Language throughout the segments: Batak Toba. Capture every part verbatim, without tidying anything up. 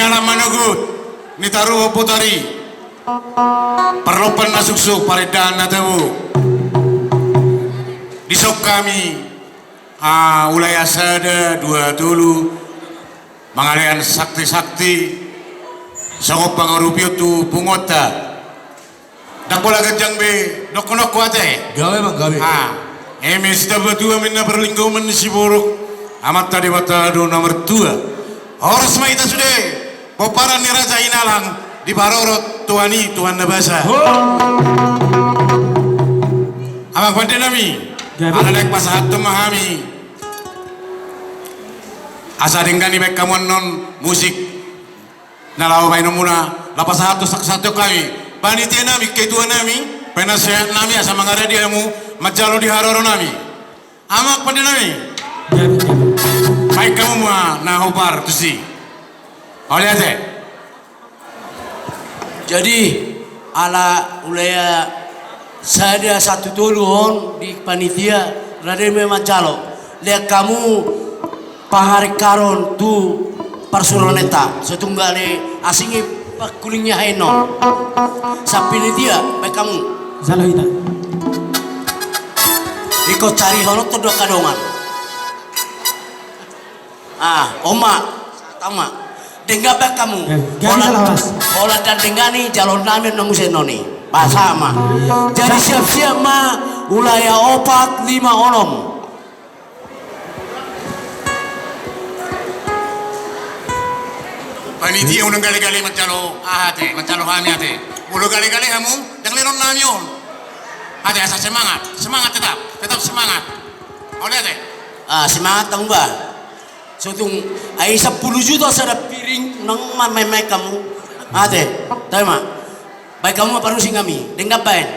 Dalan manogot ni taruhon botari, parlompan na suksuk, parindahan na tabo. Dison hami, ah, ulaon sada dua tolu, mangalean sakti-sakti, songon pangurupion tu punguanta. Ndang pola ganjang be, dohononku ate. Gabe, Amang, gabe. Ah, eme sitamba tua ma inna parlinggoman ni siborok, Amanta Debata do na martua. Horas ma hita sude, pomparan ni Raja Hinalang, diparorot Tuhan i, Tuhan na basa. Ho! Amang pande nami, gabe. Ala naeng pasahathon ma hami. Asa denggan i baen hamu annon musik. Na laho baenonmuna, laho pasahathon, sahat-sahathon hami. Panitia nami, ketua nami, penasehat nami, asa mangaradi hamu, manjalo di haroro nami. Amang pande nami. Gabe, gabe. Baen hamu ma na hombar tusi. Mauliate. Jadi, ala ulaon sada satu tolu on di panitia, rade ma manjalo. Lean hamu paharingkaron tu parsuronenta, so tung gale asing i pangkuling ni haen on. Sampinit ia, baen hamu. Jalo hita. Ingkon carihon on tu angka dongan. Ah, on ma, tama. Denggan baen hamu. Eh, holan, holan ndang denggan i, jaloon nami annon muse annon i. Basa ma. Iya. Jadi siap-siap ma, ulaon opat, lima, onom. Panitia, unang gale-gale manjalo aha ate, manjalo hami ate. Molo gale-gale hamu, ndang lehonon nami on. Ate, asa semangat, semangat tetap, tetap semangat. Mauliate. Ah, semangat hamu ba. So tung, ai sampulu juta sada piring, nunga maen-maen hamu. Ate, tama. Baen hamu ma parmusik nami, denggan baen.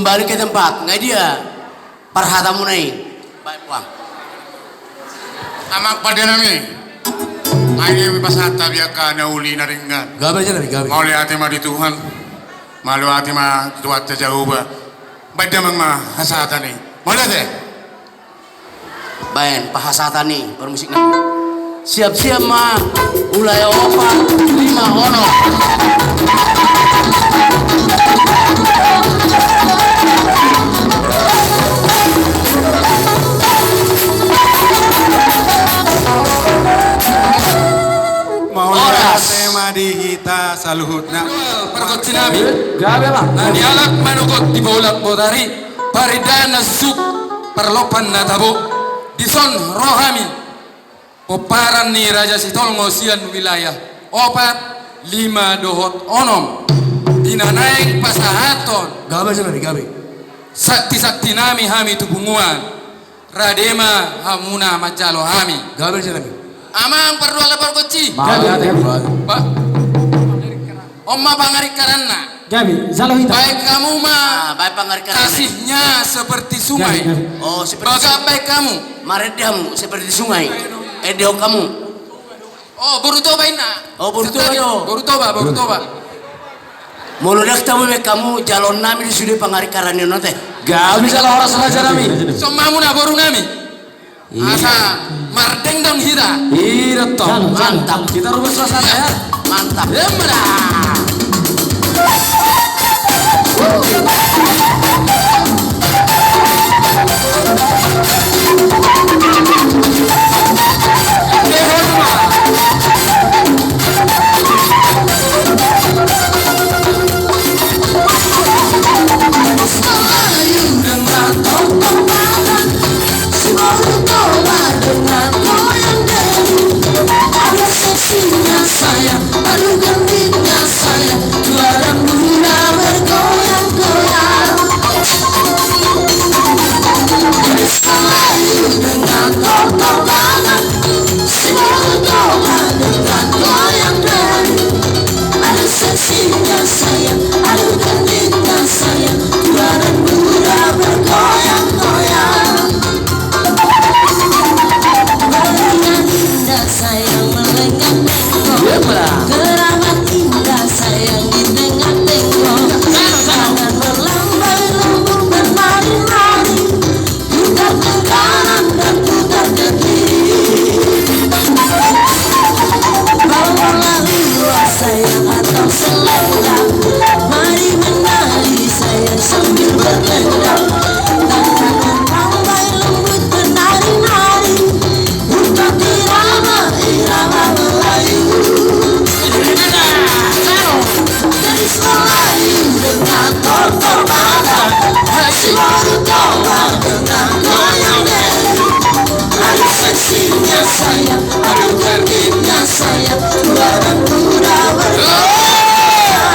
Balik ke tempat, nga dia parhatamuna i. Baen, Puang. Amang pande nami. Ai dia pasahat tabi angka na uli na denggan. Gabe aja nami, gabe. Mauliate ma di Tuhan. Mauliate ma di Tuhanta Jahowa. Baen damang ma hasahatan i. Mauliate. Baen pahasahatan i, parmusik nami. Siap-siap ma, wilayah opat, lima, onom. Mauliate ma di hita saluhutna. Pargonsi nami. Gabe ma. Na nialap manogot di bolak botari, parindahan na susuk, parlompan na tabo. Dison ro hami, pomparan ni Raja Sitolngo sian wilayah opat, lima dohot onom. Di na naeng pasahathon. Gabe aja nami, gabe. Sakti-sakti nami hami tu punguan. Rade ma hamuna manjalo hami. Gabe aja nami. Amang parduala pargonsi. Mauliate. Ba-, on ma pangaringkaranna. Gabe, jalo hita. Baen hamu ma. Ah, baen pangaringkaranna. Kasihnya seperti sungai. Gabe, gabe. Oh, seperti sungai. Bagak baen hamu. Marende hamu seperti sungai. Endehon hamu. Oh, boru Toba inna. Oh, boru Toba do. Boru Toba, boru Toba. Molo ndang tabo baen hamu, jaloon nami do sude pangaringkaran ni on ate. Gabe jala horas raja nami. Son ma hamuna boru nami. Iya. Asa mardengdang hita. Iya, tong. Jalo, jalo. Mantap. Kita rubah suasana ya. Mantap. Emra. Sebaru Toba dengan goyang diri. Ada seksinya sayang, ada gendingnya sayang, dua orang muda bergoyang-goyang. Gadis Melayu dengan totokangan, sebaru Toba dengan goyang diri. Ada seksinya sayang, ada gendingnya sayang, dua orang muda bergoyang-goyang. Badannya indah sayang, melenggang tengok. Iya, Bang. Keramat indah sayang, di tengah tengok. Tangan melambai, lambung bernari-nari. Putar ke kanan dan putar ke kiri. Bawalah liwar sayang atau selendang. Mari menari sayang sambil bertendang. Tangan melambai lembut bernari-nari. Untuk irama, irama Melayu. Gadis Melayu dengan totokangan. Sebaru Toba dengan goyang diri. Ada seksinya sayang, ada gendingnya sayang, dua orang muda bergoyang.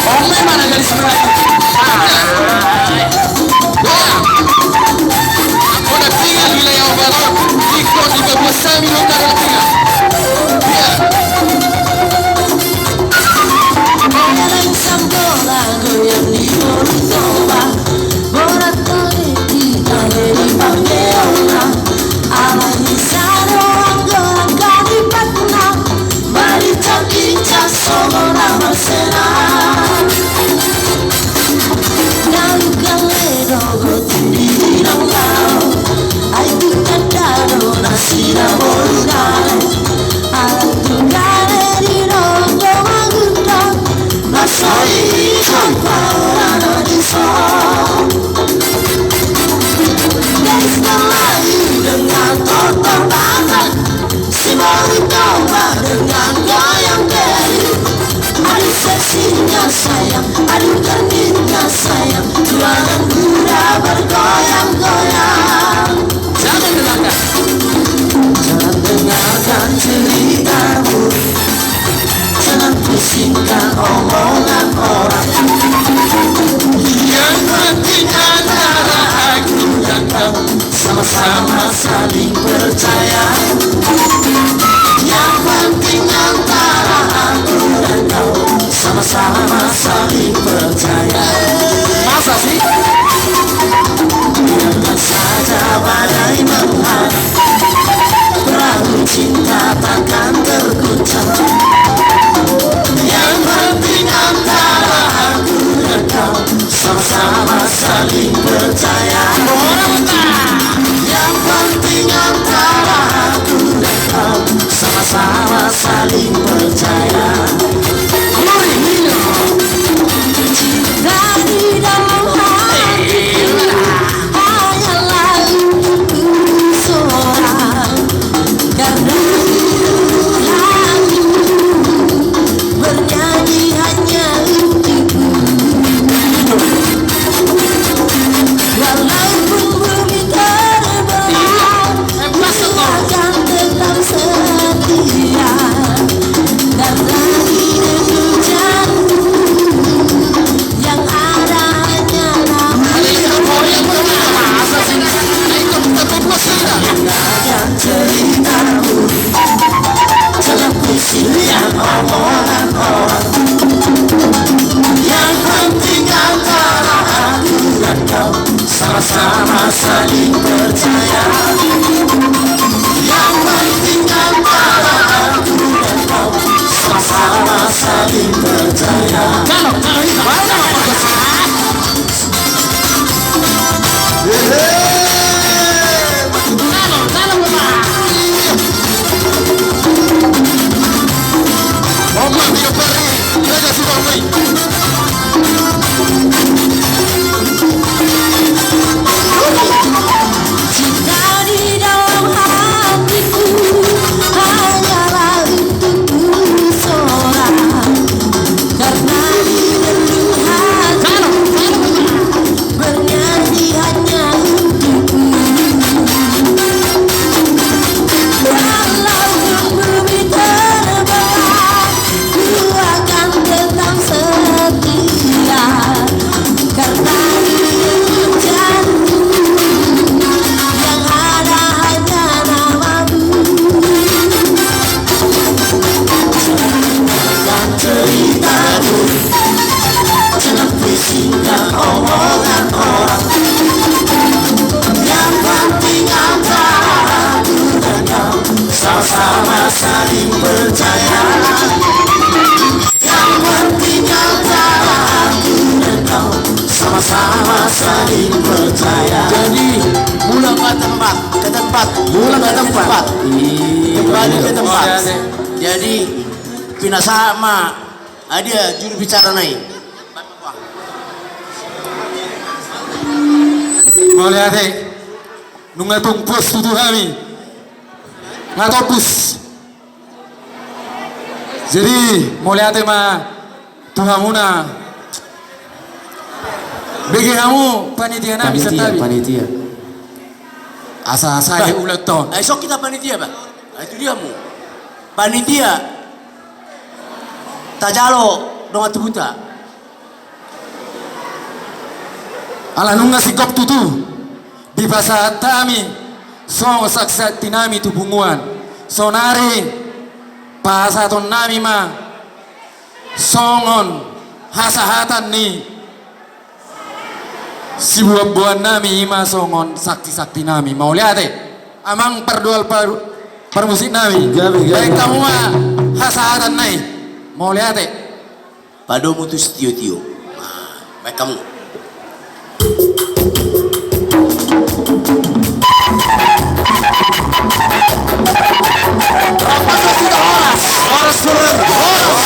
Oke, mana gadis Melayu? Goyang. Anggo na tinggal wilayah opat on, ingkon di babuan sami do na tinggal. Iya. Goyang sambola, goyang di Boru Toba. Borat kali di akhiri pangeo. Saling percaya. Yang penting antara aku dan kau sama-sama saling percaya. Cinta di dalam hatiku hanyalah untukmu seorang. Karena rindu hatiku bernyanyi hanya untukmu. Walaupun bumi terbelah, ku akan tetap setia. Karena di dalam janji yang ada hanya nama. Ceritamu dalam puisi dan omongan orang. Yang penting antara aku dan kau sama-sama saling percaya. Yang penting antara aku dan kau sama-sama saling percaya. Kalau, kalau ini, kalau ini, cinta di dalam hatiku hanyalah untukmu seorang. Karena di dalam hatiku bernyanyi hanya untukmu. Walaupun bumi terbelah, ku akan tetap setia. Karena di dalam janji yang ada hanya namamu. Ceritamu dalam puisi dan omongan orang. Yang penting antara aku dan kau sama-sama saling percaya. Yang penting antara aku dan kau sama-sama saling percaya. Jadi, mulak ke tempat, ke tempat, mulak ke tempat. Iya. Kembali ke tempat. Jadi, pinasahat ma, ah, dia juru bicara nai. Mauliate. Nunga tung pos tutu hami. Nga topus. Jadi, mauliate ma tu hamuna. Bege hamu panitia nami santabi. Panitia. Asa sae ulat on. Ai so hita panitia, bah. Ai tu dia hamu. Panitia. Tajalo dongan tubuta. Ala nunga singkop tutu dipasahat hami songon saksisakti nami tu punguan. Saonari pasahaton nami ma songon hasahatan ni siboanboan nami, i ma songon saksisakti nami. Mauliate amang pardoal par-, parmusik nami. Baen hamu ma hasahatan nai. Mauliate. Padomu tu sitiotio. Baen hamu. Horas, horas, horas, horas.